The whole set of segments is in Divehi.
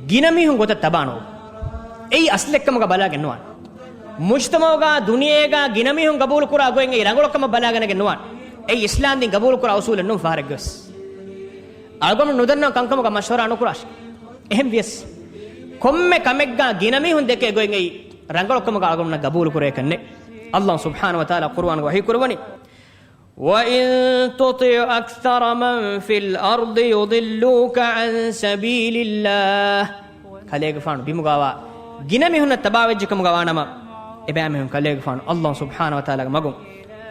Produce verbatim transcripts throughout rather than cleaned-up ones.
ގިނަ މީހުން ގޮތަށް ތަބާނޯ. އެއީ އަސްލެއްކަމުގަ ބަލާގެން ނުވާނެ. މުޖްތަމަޢުގަ ދުނިޔޭގަ ގިނަ މީހުން ގަބޫލުކުރާ ގޮތް އެއީ ރަނގަޅުކަމަށް ބަލާގަނެގެން ނުވާނެ. އެއީ އިސްލާމްދީން ގަބޫލުކުރާ އުސޫލެއް ނޫން ފަހަރެއްގަވެސް. އަޅުގަނޑު ނުދަންނަ ކަންކަމުގަ މަޝްވަރާ ނުކުރާށި. އެހެން ވިޔަސް، ކޮންމެ ކަމެއްގަ ގިނަ މީހުން ދެކޭ ގޮތް އެއީ ރަނގަޅުކަމުގަ އަޅުގަނޑުންނަށް ގަބޫލުކުރޭކަށް ނެތް. ﷲ ސުބްޙާނަހޫ ވަތަޢާލާ ޤުރުއާންގަ ވަޙީ ކުރައްވަނީ، وَإِن تُطِعْ أَكْثَرَ مَنْ فِي الْأَرْضِ يُضِلُّوكَ عَنْ سَبِيلِ اللَّهِ. ކަލޭގެފާނު ބިމުގަވާ ގިނަ މީހުންނަށް ތަބާވެއްޖެކަމުގަ ވާނަމަ، އެބައިމީހުން ކަލޭގެފާނު ﷲ ސުބްޙާނަހޫ ވަތަޢާލާގެ މަގުން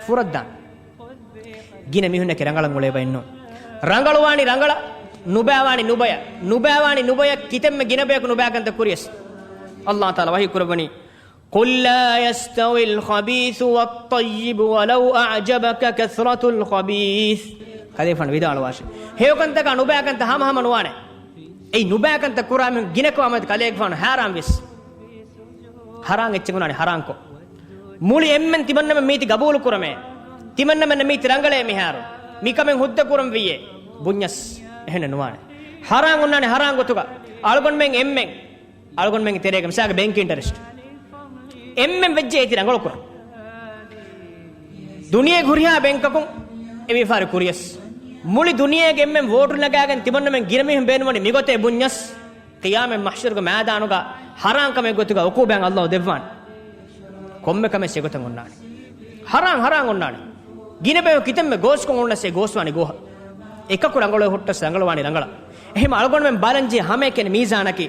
ފުރައްދާނެ. ގިނަ މީހުންނަކީ ރަނގަޅަށް އުޅޭ ބައެއް ނޫން. ރަނގަޅުވާނީ ރަނގަޅަށް، ނުބައިވާނީ ނުބަޔަށް، ނުބައިވާނީ ނުބަޔަށް، ކިތަންމެ ގިނަ ބަޔަކު ނުބައި ކަންތައް ކުރިޔަސް. ﷲ ތަޢާލާ ވަޙީ ކުރައްވަނީ، قُل لَّا يَسْتَوِي الْخَبِيثُ وَالطَّيِّبُ وَلَوْ أَعْجَبَكَ كَثْرَةُ الْخَبِيثِ. ކަލޭގެފާނު ވިދާޅުވާށޭ، ހެޔޮކަންތަކާ ނުބައިކަންތައް ހަމަހަމަ ނުވާނެ. އެއީ ނުބައިކަންތައް ކުރާ މީހުން ގިނަކަމާމެދު ކަލޭގެފާނު ހައިރާންވިޔަސް. ހަރާން އެއްޗެއް އޮންނާނެ ހަރާންކޮށް. މުޅި އެންމެން ތިމަންނަމެން މީތި ގަބޫލުކުރަމޭ. ތިމަންނަމެންނަށް މީތި ރަނގަޅޭ މިހާރު. މިކަމެއް ހުއްދަ ކުރަން ވިއްޔޭ. ބުންޏަސް އެހެނެއް ނުވާނެ. ހަރާން އޮންނާނެ ހަރާން ގޮތުގަ. އަޅުގަނޑުމެން އެންމެން އަޅުގަނޑުމެންގެ ތެރޭގަ މިސާލަކަށް ބޭންކް އިންޓަރެސްޓް އެންމެން ވެއްޖެ އޭތި ރަނގަޅު ކުރަން. ދުނިޔޭގެ ހުރިހާ ބޭންކަކުން އެ ވިޔަފާރި ކުރިޔަސް، މުޅި ދުނިޔޭގެ އެންމެން ވޯޓު ނަގާގެން ތިމަންނަމެން ގިނަ މީހުން ބޭނުންވަނީ މިގޮތޭ ބުންޏަސް، ޤިޔާމަތް މަޙްޝަރުގެ މައިދާނުގަ ހަރާން ކަމެއް ގޮތުގަ ޢުޤޫބާތް ﷲ ދެއްވާނެ. ކޮންމެ ކަމެއް އެގޮތަށް އޮންނާނެ. ހަރާން ހަރާން އޮންނާނެ. ގިނަ ބަޔަކު ކިތަންމެ ގޯސްކޮށް އޮންނަސް އެ ގޯސްވާނީ ގޯހަށް. އެކަކު ރަނގަޅު ހުއްޓަސް ރަނގަޅުވާނީ ރަނގަޅަށް. އެހެން އަޅުގަނޑުމެން ބަލަންޖެހޭ ހަމައެކަނި މީޒާނަކީ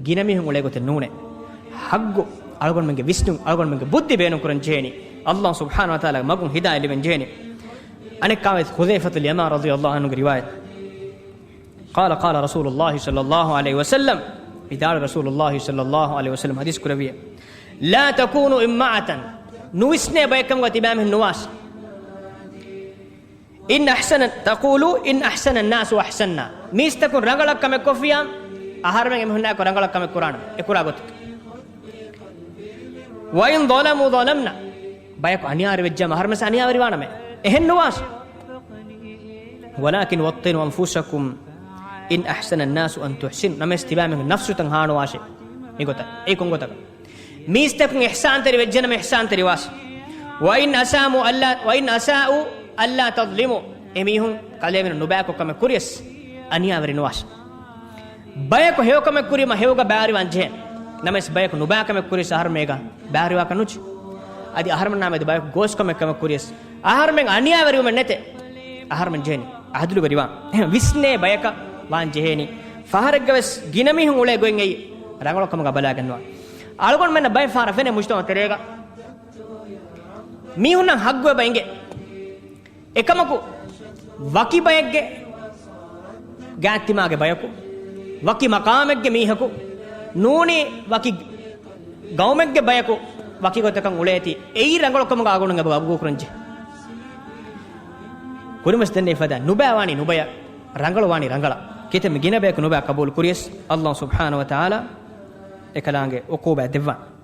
ގިނަ މީހުން އުޅޭ ގޮތެއް ނޫނޭ. ޙައްޤު އަޅުގަނޑުމެންގެ ވިސްނުން، އަޅުގަނޑުމެންގެ ބުއްދި ބޭނުން ކުރަން ޖެހޭނީ. ﷲ ސުބްޙާނަހޫ ވަތަޢާލާގެ މަގުން ހިދާޔަތް ލިބެން ޖެހޭނީ. އަނެއްކާވެސް ޙުޛައިފަތުލް ޔަމާން ރަޟިޔަﷲ ޢަންހުގެ ރިވާޔަތް. قال قال رسول الله صلى الله عليه وسلم، ވިދާޅުވި ރަސޫލުﷲ ޞައްލަﷲ ޢަލައިހި ވަސައްލަމަ ޙަދީޘް ކުރެއްވިއޭ، لا تكونوا أمة، ނުވިސްނޭ ބައެއްކަމުގަ ތިބާމީހުން ނުވާށި. إن أحسن، تقولوا إن أحسن الناس أحسنا. މީސްތަކުން ރަނގަޅަށް ކަމެއް ކޮށްފިޔާ، އަހަރުމެން އެމީހުންނާއެކު ރަނގަޅަށް ކަމެއް ކުރާނަމޭ، އެ ކުރާ ގޮތަކަށް. وإن ظلموا ظلمنا. ބަޔަކު އަނިޔާވެރި ވެއްޖާމަ އަހަރުމެން ވެސް އަނިޔާވެރިވާނަމޭ. އެހެން ނުވާށި. ولكن وطنوا أنفسكم إن أحسن الناس أن تحسنوا. ނަމަވެސް ތިބާމީހުން ނަފްސުތައް ހާނުވާށޭ. މިގޮތަށް. އެއީ ކޮން ގޮތަކަށް؟ މީސްތަކުން އިޙްސާންތެރި ވެއްޖެނަމަ އިޙްސާންތެރިވާށި. وإن أساءوا ألا، وإن أساءوا ألا تظلموا. އެމީހުން ކަލޭމެންނަށް ނުބައިކޮށް ކަމެއް ކުރިޔަސް އަނިޔާވެރި ނުވާށި. ބަޔަކު ހެޔޮކަމެއް ކުރީމަ ހެޔޮގަ ބައިވެރިވާން ޖެހޭނެ. ނަމަވެސް ބަޔަކު ނުބައިކަމެއް ކުރިޔަސް އަހަރުމެން އޭގަ ބައިވެރިވާކަށް ނުޖެހޭ. އަދި އަހަރުމެންނާމެދު ބަޔަކު ގޯސްކަމެއް ކަމެއް ކުރިޔަސް އަހަރުމެން އަނިޔާވެރިވުމެއް ނެތޭ. އަހަރުމެން ޖެހޭނީ އަދުލުވެރިވާން. އެހެން ވިސްނޭ ބަޔަކަށް ވާން ޖެހޭނީ. ފަހަރެއްގަވެސް ގިނަ މީހުން އުޅޭ ގޮތް އެއީ ރަނގަޅު ކަމުގަ ބަލާގަންނަވާ. އަޅުގަނޑުމެންނަށް ބައެއް ފަހަރަށް ފެނޭ މުޖްތަމަޢު ތެރޭގަ މީހުންނަށް ޙައްޤު އެބަ އިނގޭ. އެކަމަކު، ވަކި ބައެއްގެ ގާތްތިމާގެ ބަޔަކު، ވަކި މަޤާމެއްގެ މީހަކު، ނޫނީ ވަކި ގައުމެއްގެ ބަޔަކު ވަކި ގޮތަކަށް އުޅޭތީ، އެއީ ރަނގަޅު ކަމުގަ އަޅުގަނޑުމެން އެބަ ގަބޫލު ކުރަން ޖެހޭ. ކުރިމަސް ދެންނެވި ފަދަ ނުބައިވާނީ ނުބަޔަށް، ރަނގަޅުވާނީ ރަނގަޅަށް. ކިތަންމެ ގިނަ ބަޔަކު ނުބައި ޤަބޫލު ކުރިޔަސް، ﷲ ސުބްޙާނަހޫ ވަތަޢާލާ އެކަލާނގެ ޢުޤޫބާތް ދެއްވާނެ.